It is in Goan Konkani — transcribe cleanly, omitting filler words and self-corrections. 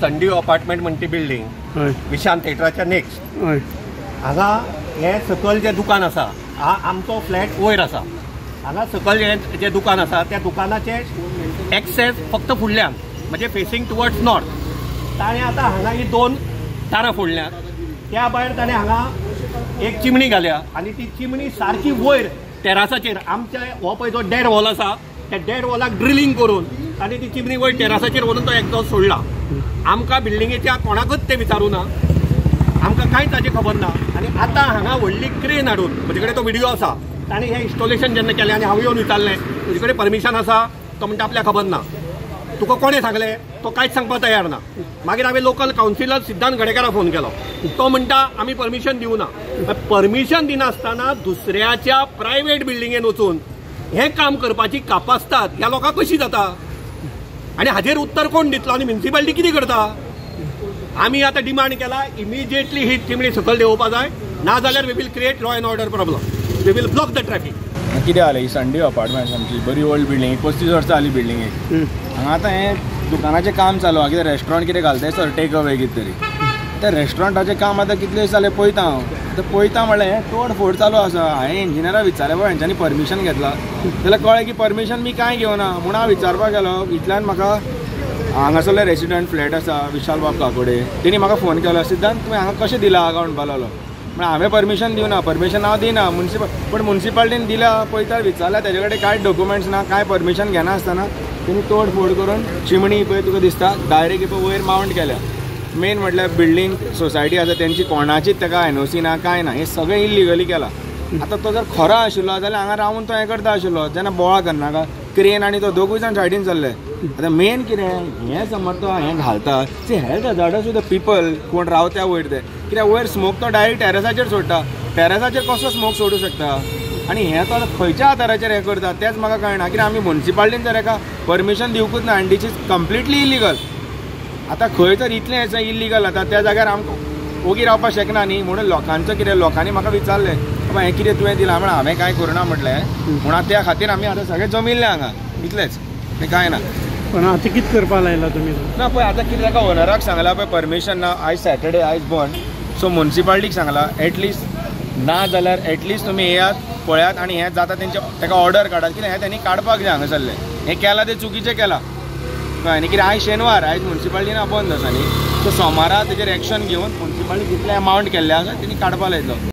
संडीव अपार्टमेंट म्हणटी बिल्डींग विशांत थेटराच्या नेक्स्ट हांगा हे सकयल जें दुकान आसा, आमचो फ्लॅट वयर आसा. हांगा सकयल हें जें दुकान आसा त्या दुकानाचें एक्सेस फक्त फुडल्यान, म्हणजे फेसींग टुवर्ड्स नॉर्थ. ताणें आतां हांगा ही दोन तारां फोडल्यात, त्या भायर ताणें हांगा एक चिमणी घाल्या आनी ती चिमणी सारकी वयर टेरासाचेर, आमच्या हो पळय जो डेड वॉल आसा त्या डेड वॉलाक ड्रिलींग करून आनी ती चिमणी वयर टेरासाचेर व्हरून तो एक्झॉस्ट सोडला. आमकां बिल्डिंगेच्या कोणाकच तें विचारूं ना, आमकां कांयच ताची खबर ना. आनी आतां हांगा व्हडली क्रेन हाडून, म्हजे कडेन तो व्हिडियो आसा, ताणें हें इन्स्टॉलेशन जेन्ना केलें आनी हांव येवन विचारलें तुजे कडेन परमिशन आसा, तो म्हणटा आपल्याक खबर ना. तुका कोणें सांगलें? तो कांयच सांगपाक तयार ना. मागीर हांवें लोकल कावन्सिलर सिद्धांत गडेकाराक फोन केलो, तो म्हणटा आमी परमिशन दिवना. परमिशन दिनासतना दुसऱ्याच्या प्रायवेट बिल्डिंगेन वचून हें काम करपाची कापास्तात ह्या लोकांक कशी जाता? आनी हाजेर उत्तर कोण दितलो आनी म्युनिसिपालिटी कितें करता? आमी आतां डिमांड केला इमिजिएटली ही चिमणी सकयल देंवोवपा जाय, ना जाल्यार we will create law and order problem, we will block the traffic. कितें जालें, ही संडीव अपार्टमेंट आमची बरी ओल्ड बिल्डींग, 35 वर्सां जाली बिल्डिंगेक. हांगा आतां हें दुकानाचें काम चालू आहा, कितें रेस्टॉरंट कितें घालता सर टेक अवे कितें तरी. त्या रेस्टॉरंटाचें काम आतां कितले दीस जाले पळयता हांव, आतां पळयता म्हणल्यार हें तोड फोड चालू आसा. हांवें इंजिनियराक विचारलें, बाबा हेंच्यांनी परमिशन घेतलां जाल्यार कळ्ळें की परमिशन बी कांय घेवना. म्हूण हांव विचारपाक गेलो, इतल्यान म्हाका हांगासरले रेसिडंट फ्लॅट आसा विशाल बाब काकोडे, तेणी म्हाका फोन केलो, सिद्धांत तुवें हांगा कशें दिलां काय म्हणपाक लागलो. म्हळ्यार हांवें परमिशन दिवना, परमिशन हांव दिना, पण मुन्सिपालिटीन दिला. पळयता विचारल्या तेजे कडेन कांय डॉक्युमेंट्स ना, कांय परमिशन घेनासतना तेणी तोड फोड करून चिमणी पळय तुका दिसता डायरेक्ट पळय वयर मावंट केल्या. मेन म्हटल्यार बिल्डींग सोसायटी आसा तेंची कोणाचीच ताका एनओसी ना, कांय ना, हें सगळें इल्लिगली केलां. आतां तो जर खरो आशिल्लो जाल्यार हांगा रावन तो हें करता आशिल्लो, जेन्ना बोवाळ करनाका क्रेन आनी तो दोगूय जाण सायडीन चल्ले. आतां मेन कितें हें समज तो हें घालता, see health hazardous to the people कोण रावता वयर ते, कित्याक वयर स्मोक तो डायरेक्ट टेरसाचेर सोडटा, टेरसाचेर कसो स्मोक सोडूं शकता? आनी हें तो खंयच्या आदाराचेर हें करता तेंच म्हाका कळना. कित्याक आमी मुन्सिपालिटीन जर हेका परमिशन दिवकूच ना आनी this is completely illegal. आतां खंय जर इतलें इल्लिगल जाता त्या जाग्यार आमकां ओगी रावपाक शकना न्ही. म्हणून लोकांचो कितें, लोकांनी म्हाका विचारलें बाबा हें कितें तुवें दिलां, म्हळ्यार हांवें कांय करूं ना म्हटलें. म्हणून त्या खातीर आमी आतां सगळें जमिल्लें हांगा, इतलेंच, कांय ना. पण आतां कितें करपाक लायलां तुमी? ना पळय आतां कितें ताका ओनराक सांगलां पळय परमिशन ना, आयज सॅटर्डे, आयज बंद, सो मुन्सिपालिटीक सांगलां एटलिस्ट ना जाल्यार एटलिस्ट तुमी येयात पळयात आनी हें जाता तेंचे ताका ऑर्डर काडात, कित्याक हें तेणी काडपाक जाय हांगासरलें. हें केलां तें चुकीचें केलां, कळ्ळें न्ही? कित्याक आयज शेनवार, आयज मुन्सिपालिटी ना बंद आसा न्ही, सो सोमारा तेजेर एक्शन घेवन मुन्सिपालिटी जितलें अमावंट केल्लें आसा तेणी काडपाक लायतलो.